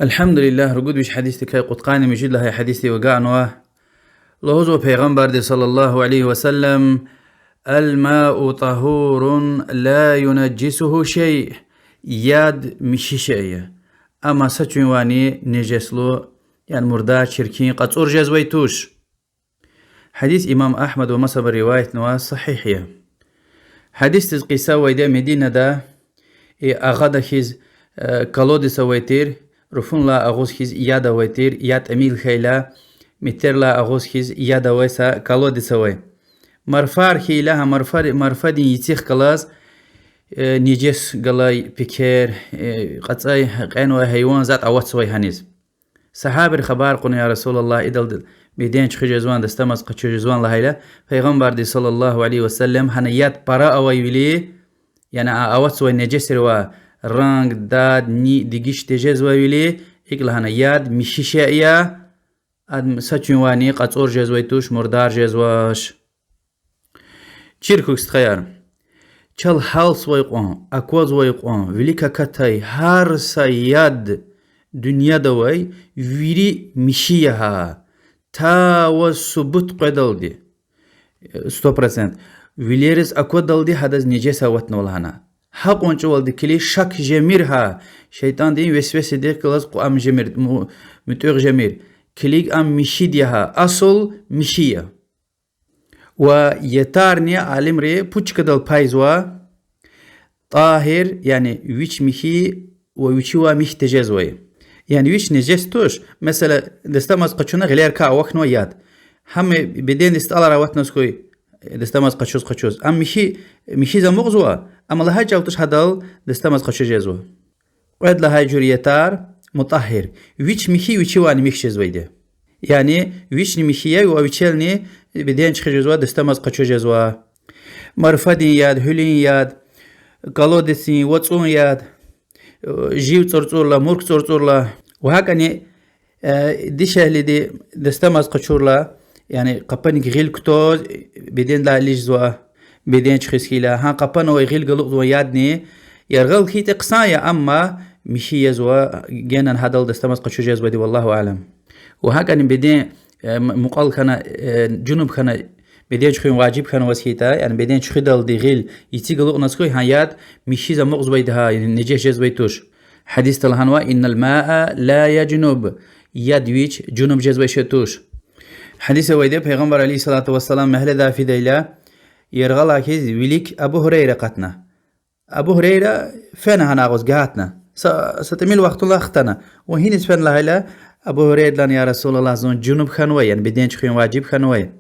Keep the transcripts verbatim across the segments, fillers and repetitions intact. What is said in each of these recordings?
الحمد لله, ругуд виш гьадисдикай кьудкъанни муьжуьд лагьай гьадисдив агакьнава. Лугьузва Пайгъамбарди صلى الله عليه وسلم: الماء طهور لا ينجسه شيء. Яд михьи шей я. Амма са чуьнвайни нежеслу, яни мурдар, чиркин, кьацӏур жезвай туш. Гьадис имам Агьмада ва масабуру риваятнава, сагьигь я. Гьадисдиз кьиса авайди я Мединада, и агъада хьиз, э, колодец авай тир, руфунлай агъуз хьиз яд авай тир, яд тӏимил хьайила, метерлай агъуз хьиз яд авай са колодец авай. Марфар хьайила, гьа марфар-, марфадин яцихъ галаз, э, нежес галай пекер, э, кьацӏай кьенвай гьайван затӏ аватзавай гьаниз. Сагьабийри хабар кьуна: يا رسول الله, идалди беден чуьхуьз жезвани, дастамаз къачуз жезвани лагьайла, Пайгъамбарди صلى الله عليه وسلم гьана яд пара авайвиляй, яни а аватзавай нежесрив ранг, дад, ни дегиш тежезвайвиляй, икӏ лагьана: яд михьи шей я, ам са чуьнвайни кьацӏур жезвай туш, мурдар жезвач. Чир хьухь, стхаяр. Чал гьалзавай кьван, аквазвай кьван, вилик акатай гьар са яд дуьньяда авай, вири михьи я гьа. Та ваз субут къведалди, сто процент, вилериз аквадалди гьадаз нежес аватнава лагьана. Гьакьван чӏавалди килиг, шак жемир гьа, шейтӏандин весвесадихъ галаз кьван ам жемир, му-, муьтӏуьгъ жемир. Килиг, ам михьиди я гьа, асул михьи я. Ва етарни алимри пуд чкадал пайзава: тӏагьир, яни вич михьи ва вичивай михьи тежезвай. Яни вич нежес туш, месела, дастамаз къачуна гъилерикай авахьнава яд. Гьам бедендин стӏалара аватнаваз хьуй, дастамаз къачуз-къачуз. Ам михьи, михьиз амукьзава, амма лагьай чӏал туш, гьадал дастамаз къачуз жезва. Кьвед лагьай жуьре ятар мутагьгьир. Вич михьи вичивайни михьи жезвайди я. Яни вични михьи я ва вичелни беден чуьхуьз жезва, дастамаз къачуз жезва. Марфадин яд, гьуьлуьн яд, колодецдин, вацӏун яд, жив цӏурцӏурла, мурк цӏурцӏурла ва гьакӏни, э, дишегьлиди дастамаз къачурла, яни къапаник гъил кутаз, бедендилай илисзава, беден чуьхуьз хьайила, гьа къапанавай гъил галукьзавай ядни яргъал хьайитӏа хъсан я, амма михьи язва, генани гьадал дастамаз къачуз жезвайди, والله أعلم. Ва гьакӏни беден, э, м-, мукьвал хьана, э, жунуб хьана, беден чуьхуьн важиб хьанваз хьайитӏа, яни беден чуьхуьдалди гъил яци галукьнаваз хьуй, гьа яд михьиз амукьзавайди гьа, яни нежес жезвай туш. Гьадисда лагьанва: إن الماء لا يجنب, яд вич жунуб жезвай шей туш. Гьадис авайди я, Пайгъамбар عليه الصلاة والسلام мягьледай фидайла, яргъалай хьиз вилик Абу Гьурайра акъатна. Абу Гьурайра фена гьана агъуз, гагьатна. Са, са тӏимил вахтунда хтана. Вун гьиниз фена лагьайла, Абу Гьурайрадилан: يا رسول الله, зун жунуб хьанвай, яни беден чуьхуьн важиб хьанвай.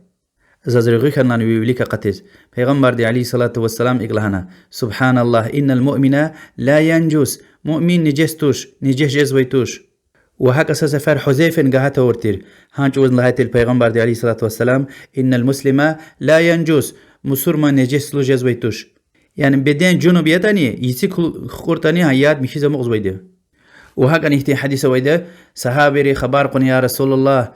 Заз регъуь хьана ви вилик акъатиз. Пайгъамбарди عليه الصلاة والسلام икӏ лагьана: سبحان الله، إن المؤمن لا ينجس, муъмин нежес туш, нежес жезвай туш. Ва гьакӏ са сефер Гьузайфани гагьат авур тир. Гьа чӏавузни лагьай тир Пайгъамбарди عليه الصلاة والسلام: إن المسلم لا ينجس, мусурман нежеслу жезвай туш. Яни беден жунуб ятӏани, яци хкӏуртӏани, гьа яд михьиз амукьзавайди я. Ва гьакӏни ихьтин гьадис авайди я, сагьабийри хабар кьуна: يا رسول الله,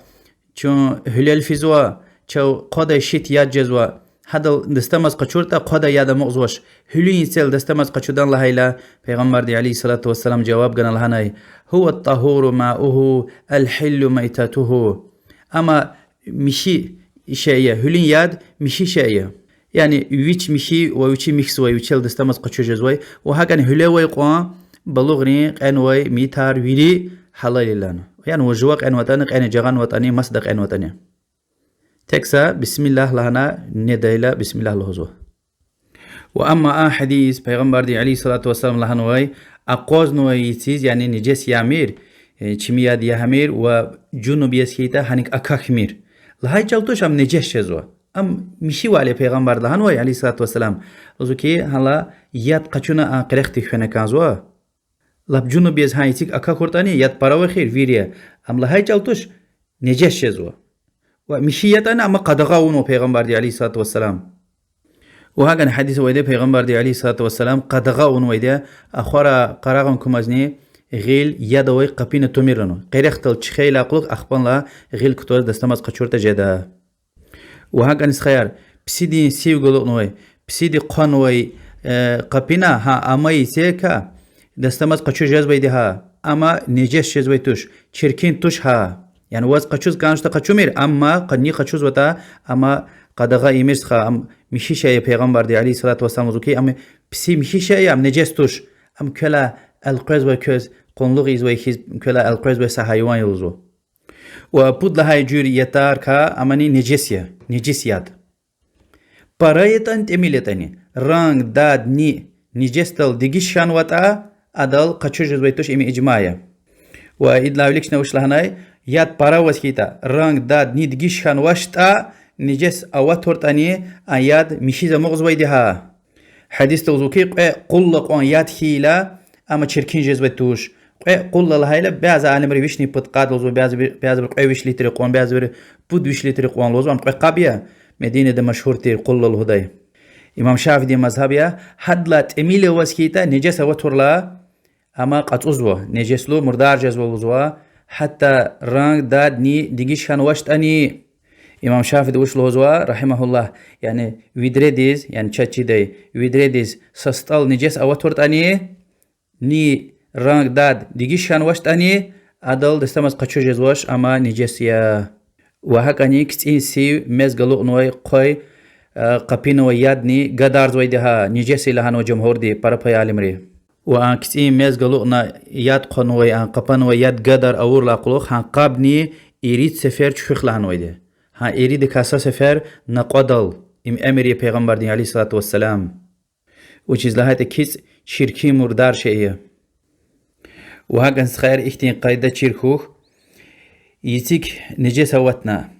чун гьуьлел физва, чав хъвадай шит яд жезва, гьадал дастамаз къачуртӏа хъвадай яд амукьзавач. Гьуьлуьн яцел дастамаз къачудан лагьайла, Пайгъамбарди عليه الصلاة والسلام жаваб гана лагьанай: هو الطهور ماؤه الحل ميتته. Амма михьи шей я, гьуьлуьн яд михьи шей я. Яни вич михьи ва вичи михьзавай, вичел дастамаз къачуз жезвай, ва гьакӏни гьуьлевай кьван балугърин кьенвай мейитар вири гьалал я лагьана. Яни вун жува кьенватӏани, кьена жагъанватӏани, масада кьенватӏани. Тек са бисмиллагь лагьана, недайла бисмиллагь лугьузва. Ва амма а гьадис, Пайгъамбарди عليه الصلاة والسلام лагьанвай, акъвазнавай яциз, яни нежес ямир, э, чими яд ягъмир ва жунуб яз хьайитӏа гьаник акахьмир лагьай чӏал туш, ам нежес жезва. Ам михьивал я, Пайгъамбарди лагьанвай عليه الصلاة والسلام, лугьузва хьи, гьала яд къачуна а къерехдик хвена кӏанзава. Лап жунуб яз гьа яцик акахьуртӏани, яд пара авай хьи, вири я. Ам лагьай чӏал туш, нежес жезва. Ва михьи ятӏани, амма къадагъа авунва Пайгъамбарди عليه الصلاة والسلام. Ва гьакӏни гьадис авайди я, Пайгъамбарди عليه الصلاة والسلام къадагъа авунвайди я, ахварай къарагъун кумазни гъил яд авай къапина тумир лагьана. Къерехдал чуьхвейла кьулухъ ахпанлай гъил кутаз дастамаз къачуртӏа жеда. Ва гьакӏни, стхаяр, писидин сив галукьнавай, писиди хъванвай, э, къапина, гьа, амай яцерикай дастамаз къачуз жезвайди я гьа. Амма нежес жезвай туш, чиркин туш гьа. Яни ваз къачуз кӀанзаватӀа къачумир, амма къанни къачузватӀа, амма къадагъа ийимир стха, ам михьи шей я, Пайгъамбарди, عليه الصلاة والسلام, лугьузва хьи, ам писи михьи шей я, ам нежес туш. Ам квелай элкъвезвай, квез къуллугъ ийизвай хьиз, квелай элкъвезвай са гьайван я лугьузва. Ва пуд лагьай жуьре ятарикай, амани нежес я, нежес яд. Пара ятӀани, тӀимил ятӀани, ранг, дад, ни нежесдал дегиш хьанватӀа, адал къачуз жезвай туш, им ижма я. Ва идалай виликна вуч лагьанай, яд пара аваз хьайитӀа, ранг, дад, ни дегиш хьанвачтӀа, нежес аватуртӀани, а яд михьиз амукьзавайди гьа. Гьадисда лугьузва хьи, кьве къулла кьван яд хьайила, ам чиркин жезвай туш. Кьве къулла лагьайла, бязи алимри вишни пудкъад лугьузва, бязибур, бязибур кьве виш литр кьван, бязибур пуд виш литр кьван лугьузва, ам кьве къаб я, Мединада машгьур тир къулла лугьудай. Имам Шафиидин мазгьаб я, гьадалай тӀимил аваз хьайитӀа, нежес аватурла, ам кьацӀузва, нежеслу мурдар жезва лугьузва, гьатта ранг, дад, ни дегиш хьанвачтӀани. Имам Шафииди вуч лугьузва, رحمه الله, яни ведредиз, яни чаз чидай ведредиз са стӀал нежес аватуртӀани, ни ранг, дад дегиш хьанвачтӀани, адал дастамаз къачуз жезвач, ам нежес я. Ва гьакӀани кицӀин сив, мез галукьнавай, хъвай, къапинавай ядни гадарзавайди гьа, нежес я лагьанва жумгьурди, пара пай алимри. Ва а кицӀин мез галукьна яд хъванвай, а къапанвай яд гадар авурдалай кьулухъ гьа къабни ирид сефер чуьхуьх лагьанвайди. Гьа иридакай са сефер накьвадал, им эмир я Пайгъамбардин, عليه الصلاة والسلام. Вучиз лагьайтӀа кицӀ чиркин, мурдар шей я. Ва гьакӀан, стхаяр, ихьтин къайда чир хьухь, эциг нежес аватна,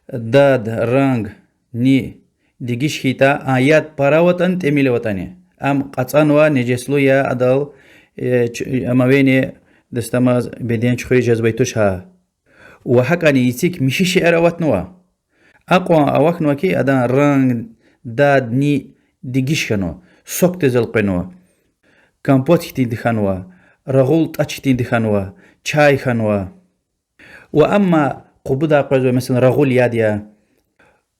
дад, ранг, ни дегиш хьайитӀа, а яд пара аватӀани, тӀимил аватӀани, ам кьацӀанва, нежеслу я, адал, э, ч-, амавени дастамаз беден чуьхуьз жезвай туш гьа. Ва гьакӀани эциг михьи шейэр аватнава. Акьван авахьнава хьи, адан ранг, дад, ни дегиш хьанва, сокдиз элкъвенва, компот хьтинди хьанва, рагъул тӀач хьтинди хьанва, чай хьанва. Ва амма къубудай къвезвай, месела, рагъул яд я,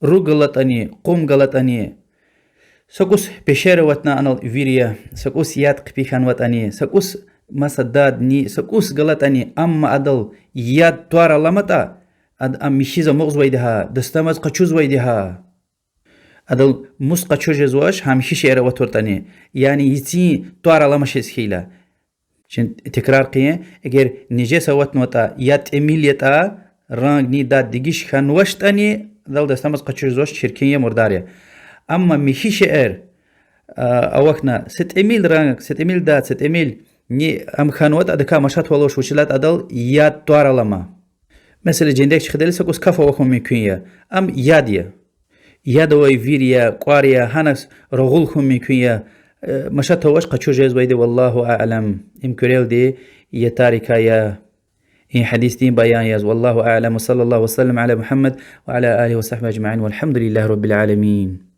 руг галатӀани, къум галатӀани, са кӀус пешер аватна, анал вири я, са кӀус яд хъипи хьанватӀани, са кӀус маса дад, ни са кӀус галатӀани, амма адал яд тӀвар аламатӀа, ад-, ам михьиз амукьзавайди гьа, дастамаз къачузвайди гьа. Адал мус къачуз жезвач, гьам михьи шейэр аватуртӀани, яни ецин тӀвар аламачиз хьайила. Чи текрар хъийин, эгер нежес аватнаватӀа, яд тӀимил ятӀа, ранг, ни, дад дегиш хьанвачтӀани, адал дастамаз къачуз жезвач, чиркин я, мурдар я. Амма михьи шейэр, а, авахьна, са тӀимил ранг, са тӀимил дад, са тӀимил ни ам хьанватӀа, адакай машатвал авач, вучиз лагьайтӀа адал яд тӀвар алама. Месела, жендек чуьхуьдайла са кӀус каф авахьун мумкин я. Ам яд я. Яд авай вири я, кӀвар я, гьаназ рагъул хьун мумкин я. Э, машат авач къачуз жезвайди, والله أعلم. Им куьрелди ятарикай я. И гьадисдин баян яз. والله أعلم، وصلى الله وسلم على محمد وعلى آله وصحبه أجمعين، والحمد لله رب العالمين.